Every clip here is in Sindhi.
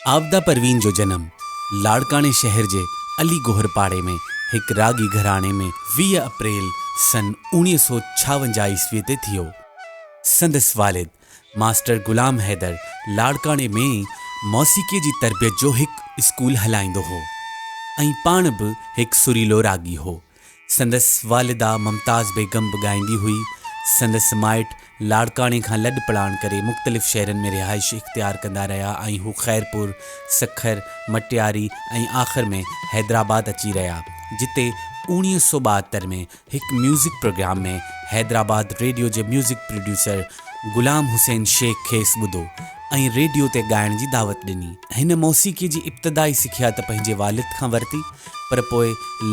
عابده پروين جو جنم لاڙڪاڻي شهر جي علي گوهر پاڙي ۾ هڪ راڳي گهراڻي ۾ 20 اپريل سن 1956 عيسويء تي ٿيو. سندس والد ماسٽر غلام حيدر لاڙڪاڻي ۾ ئي موسيقيء جي تربيت جو هڪ اسڪول هلائيندو هو ۽ پاڻ به هڪ سريلو راڳي هو. سندس والده ممتاز بيگم به ڳائيندي هئي. سندس مائٽ لاڙڪاڻي کان لڏ پلاڻ ڪري مختلف شهرن ۾ رهائش اختيار ڪندا رهيا ۽ هو خيرپور، سکر، مٽياري ۽ آخر ۾ حيدرآباد اچي رهيا، جتي 1972 ۾ هڪ ميوزڪ پروگرام ۾ حيدرآباد ريڊيو جي ميوزڪ پروڊيوسر غلام حسين شيخ کيس ٻڌو ۽ ريڊيو تي ڳائڻ جي دعوت ڏني. هن موسيقيء جي ابتدائي سکيا ته پنهنجي والد کان ورتي، پر پوء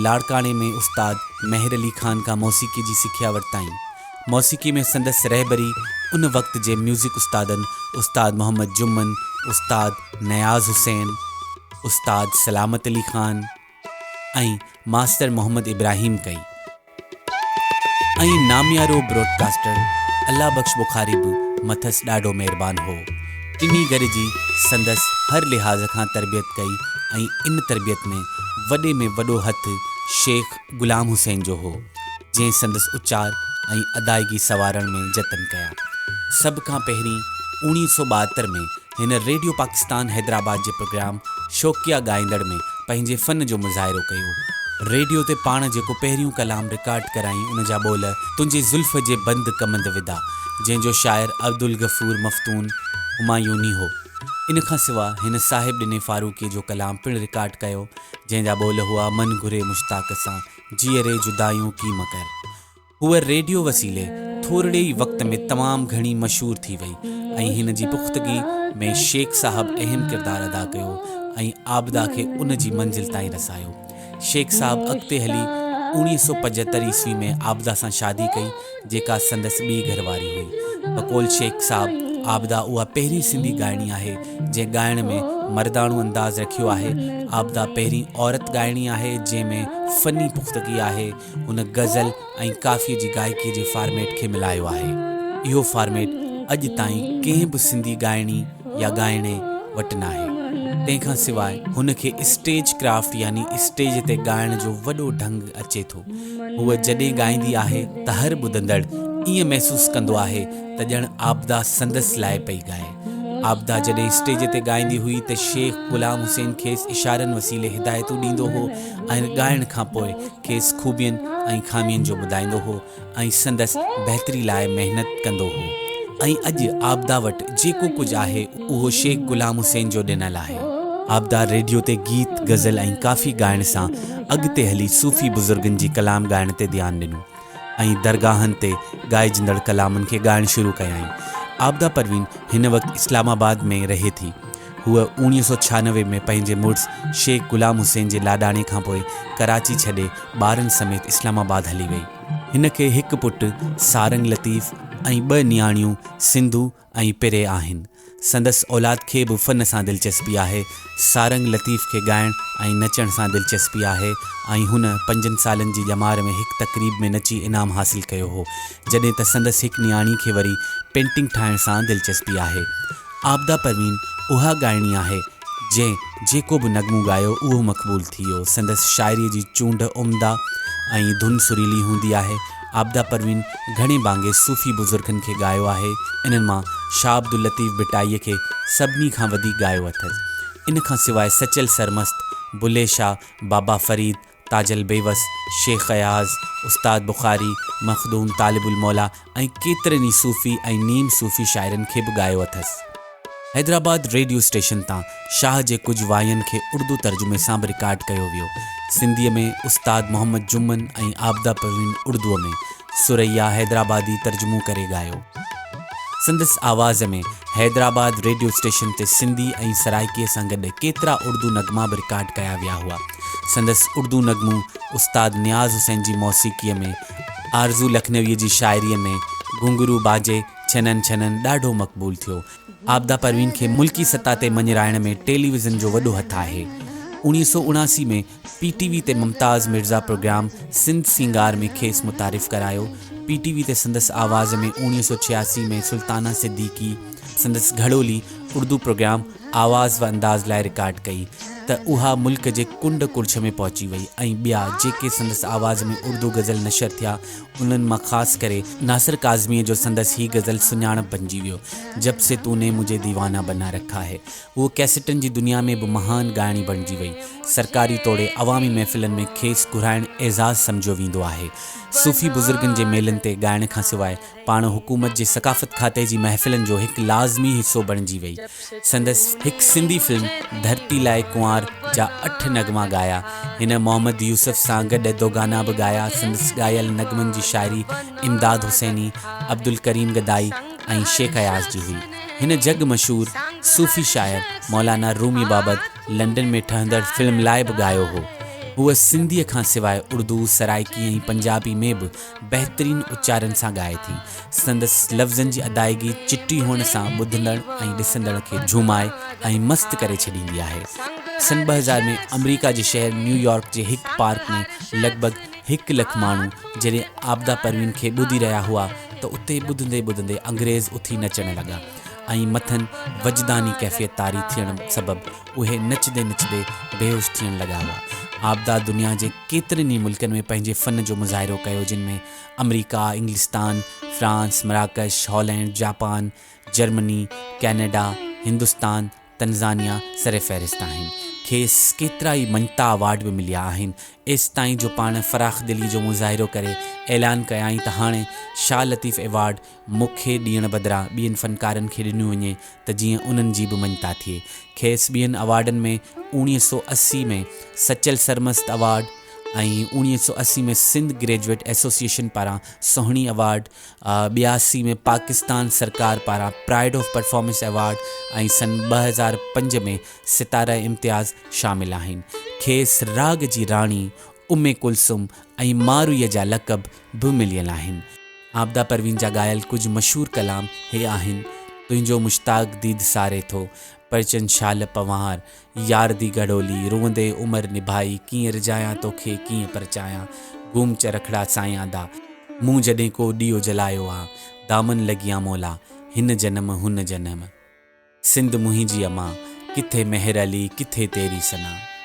لاڙڪاڻي ۾ استاد مهر علي خان کان موسيقيء جي سکيا ورتائين. موسيقيء ۾ سندس رهبري ان وقت جي ميوزڪ استادن استاد محمد جمن، استاد نياز حسين، استاد سلامت علي خان ۽ ماستر محمد ابراهيم ڪئي. ۽ ناميارو براڊڪاسٽر الله بخش بخاري به مٿس ڏاڍو مهربان هو. ٽنهي گڏجي سندس هر لحاظ کان تربيت ڪئي ۽ ان تربيت ۾ وڏي ۾ وڏو هٿ شيخ غلام حسين جو هو، جنهن سندس اچار ۽ ادائگي سنوارڻ ۾ جتن ڪيا. سڀ کان پهرين 1972 ۾ هن ريڊيو پاڪستان حيدرآباد جي پروگرام شوقيه ڳائيندڙ ۾ پنهنجي فن جو مظاهرو ڪيو. ريڊيو تي پاڻ جيڪو پهريون ڪلام رڪارڊ ڪرايائين ان جا ٻول تنهنجي زلف جي بند ڪمند ودا جنهن جو شاعر عبدالغفور مفتون همايوني هو. ان کان سوا هن صاحب ڏني فاروقيء جو ڪلام پڻ رڪارڊ ڪيو جنهن جا ٻول هئا من گهري مشتاق سان جيئري جدايون ڪي م ڪر. هوء ريڊيو وسيلي ٿورڙي ئي وقت ۾ تمام گهڻي مشهور ٿي وئي ۽ هن جي پختگي ۾ شيخ صاحب اهم ڪردار ادا ڪيو ۽ عابده کي ان جي منزل تائين رسايو. شيخ صاحب اڳتي هلي 1975 عيسوي ۾ عابده سان شادي ڪئي جيڪا سندس ٻي گهر واري هئي. بقول شيخ صاحب عابده اها پهرين سنڌي ڳائڻي آهي جنهن ڳائڻ ۾ مرداڻو انداز رکيو آهي. عابده پهرين عورت ڳائڻي آهي جنهن ۾ فني پختگي آهي. هن غزل ۽ ڪافيء جي گائڪيء جي فارميٽ کي ملايو آهي. اهو فارميٽ اڄ تائين ڪنهن به سنڌي ڳائڻي يا ڳائڻي وٽ ناهي. تنهن کان سواء هن کي اسٽيج ڪرافٽ يعني اسٽيج تي ڳائڻ جو وڏو ڍنگ اچي ٿو. هوء جڏهن ڳائيندي آهي ته هر ٻڌندڙ ائين محسوس ڪندو آهي ته ڄڻ عابده سندس لاء پئي ڳائي. عابده جڏهن اسٽيج تي ڳائيندي هئي ته شيخ غلام حسين کيس اشارن وسيلي هدايتون ڏيندو هو ۽ ڳائڻ کان پوء کيس خوبين ۽ خامين جو ٻڌائيندو هو ۽ سندس بهتري لاء محنت ڪندو هو ۽ اڄ عابده وٽ جيڪو ڪجهه آهي اهو شيخ غلام حسين جو ڏنل آهي. عابده ريڊيو تي گيت، غزل ۽ ڪافي ڳائڻ سان اڳتي هلي صوفي بزرگن جي ڪلام ڳائڻ تي ڌيان ڏنو ۽ درگاهن تي ڳائجندڙ ڪلامن کي ڳائڻ شروع ڪيائين. عابده پروين هن وقت اسلام آباد ۾ رهي ٿي. هوء 1996 ۾ پنهنجي مڙس شيخ غلام حسين جي لاڏاڻي کانپوء ڪراچي ڇڏي ٻارن سميت اسلام آباد هلي وئي. هن کي هڪ پٽ سارنگ لطيف ۽ ٻه نياڻيون سنڌو ۽ پري آهن. سندس اولاد کي به فن سان دلچسپي آهي. سارنگ لطيف کي ڳائڻ ۽ نچڻ سان دلچسپي آهي ۽ هن پنجن سالن جي ڄمار ۾ هڪ تقريب ۾ نچي انعام حاصل ڪيو هو. جڏهن ته سندس هڪ نياڻي کي وري پينٽنگ ٺاهڻ سان دلچسپي آهي. عابده پروين اها ڳائڻي آهي، جنهن جيڪو به نغمو ڳايو اهو مقبول ٿي ويو. سندس شاعريء جي چونڊ عمده ۽ ڌن سريلي هوندي آهي. عابده پروين گهڻي ڀاڱي صوفي بزرگن کي ڳايو آهي. انهن مان شاهه عبداللطيف ڀٽائيء کي سڀني کان وڌيڪ ڳايو اٿس. ان کان سواء سچل سرمست، بلهي شاهه، بابا فريد، تاجل بيوس، شيخ اياز، استاد بخاري، مخدوم طالب الموليٰ ۽ ڪيترن ئي صوفي ۽ نيم صوفي شاعرن کي به ڳايو اٿس. حيدرآباد ريڊيو اسٽيشن تان شاهه جي ڪجهه واين کي اردو ترجمي سان به رڪارڊ ڪيو ويو. سنڌيء ۾ استاد محمد جمن ۽ عابده پروين اردوء ۾، ثريا حيدرآبادي ترجمو ڪري ڳايو. سندس آواز ۾ حيدرآباد ريڊيو اسٽيشن تي سنڌي ۽ سرائيڪيء سان گڏ ڪيترا اردو نغما به رڪارڊ ڪيا ويا هئا. سندس اردو نغمو استاد نياز حسين جي موسيقيء ۾، آرزو لکنويء جي شاعريء ۾ گهنگهرو باجي ڇنن ڇنن ڏاڍو مقبول ٿيو. عابده پروين کي ملڪي سطح تي مڃرائڻ ۾ ٽيلي ويزن جو وڏو هٿ آهي. 1979 ۾ پي ٽي وي تي ممتاز مرزا پروگرام سنڌ سينگار ۾ کيس متعارف ڪرايو. پي ٽي وي تي سندس آواز ۾ 1986 ۾ سلطانه صديقي سندس گهڙولي اردو پروگرام آواز و انداز لاء رڪارڊ ڪئي ته اها ملڪ جي ڪنڊ ڪڙڇ ۾ پهچي وئي ۽ ٻيا جيڪي سندس آواز ۾ اردو غزل نشر ٿيا انهن مان خاص ڪري ناصر ڪاظميء جو سندس هي غزل سڃاڻپ بنجي ويو جب سي تو ني مجهي ديوانا بنا رکا هي. هوء ڪئسيٽن جي دنيا ۾ به مهان ڳائڻي بڻجي وئي. سرڪاري توڙي عوامي محفلن ۾ کيس گهرائڻ اعزاز سمجهيو ويندو آهي. صوفي بزرگن جي ميلن تي ڳائڻ کان سواء پاڻ حڪومت جي ثقافت کاتي جي محفلن جو هڪ لازمي حصو بڻجي وئي. سندس هڪ سنڌي فلم ڌرتي لاء ڪنوار جا اٺ نغما ڳايا. هن محمد يوسف سان گڏ دوگانا به ڳايا. سندس ڳايل نغمن جي شاعري امداد حسيني، عبدالڪريم گدائي ۽ شيخ اياز جي هئي. هن جڳ مشهور صوفي شاعر مولانا رومي بابت لنڊن ۾ ٺهندڙ فلم لاء به ڳايو هو. هوء سنڌيء کان سواء اردو، سرائيڪي ۽ پنجابي ۾ به بهترين اچارن سان ڳائي ٿي. سندس لفظن جي ادائگي چٽي هئڻ سان ٻڌندڙ ۽ ڏسندڙ کي جهومائي ۽ مست ڪري ڇڏيندي آهي. سن 2000 ۾ آمريڪا جي شهر نيويارڪ جي هڪ پارڪ ۾ لڳ ڀڳ هڪ لک ماڻهو جڏهن عابده پروين کي ٻڌي رهيا هئا ته اتي ٻڌندي ٻڌندي انگريز اٿي نچڻ لڳا ۽ مٿن وجداني ڪيفيت طاري ٿيڻ سبب اهي نچندي نچندي بيهوش ٿيڻ لڳا هئا. عابده دنيا جي ڪيترن ئي ملڪن ۾ پنهنجي فن جو مظاهرو ڪيو جن ۾ آمريڪا، انگلستان، France, Marrakesh, Holland, Japan, Germany, Canada, Hindustan, Tanzania سرفهرست آهن. کيس ڪيترائي مڃتا ايوارڊ به مليا آهن. ايستائين جو پاڻ فراخدلي جو مظاهرو ڪري اعلان ڪيائين ته هاڻي شاهه لطيف ايوارڊ مون کي ڏيڻ بدران ٻين فنڪارن کي ڏنو وڃي ته جيئن انهن جي به مڃتا ٿئي. کيس ٻين ايوارڊن ۾ 1980 ۾ Sachal Sarmast award ۽ 1980 ۾ Sindh graduate association پاران سهڻي ايوارڊ، 82 ۾ پاڪستان سرڪار پاران پرائيڊ آف پرفارمنس ايوارڊ ۽ سن 2005 ۾ ستاره امتياز شامل آهن. کيس راڳ جي راڻي، ام ڪلثوم ۽ مارويء جا لقب به مليل آهن. عابده پروين جا ڳايل ڪجهه مشهور ڪلام هي آهن، تنهنجو مشتاق ديد ساري ٿو، پرچن شال پنوهار، يار the گهڙولي، روئندي عمر نڀائي، ڪيئن رجايان توکي ڪيئن پرچايان، گوم چرکڙا سائيان دا، مون جڏهن ڪو ڏيئو جلايو آ، دامن لڳيان مولا، هن جنم هن جنم، سنڌ منهنجي امان، ڪٿي مهر علي ڪٿي تيري ثنا.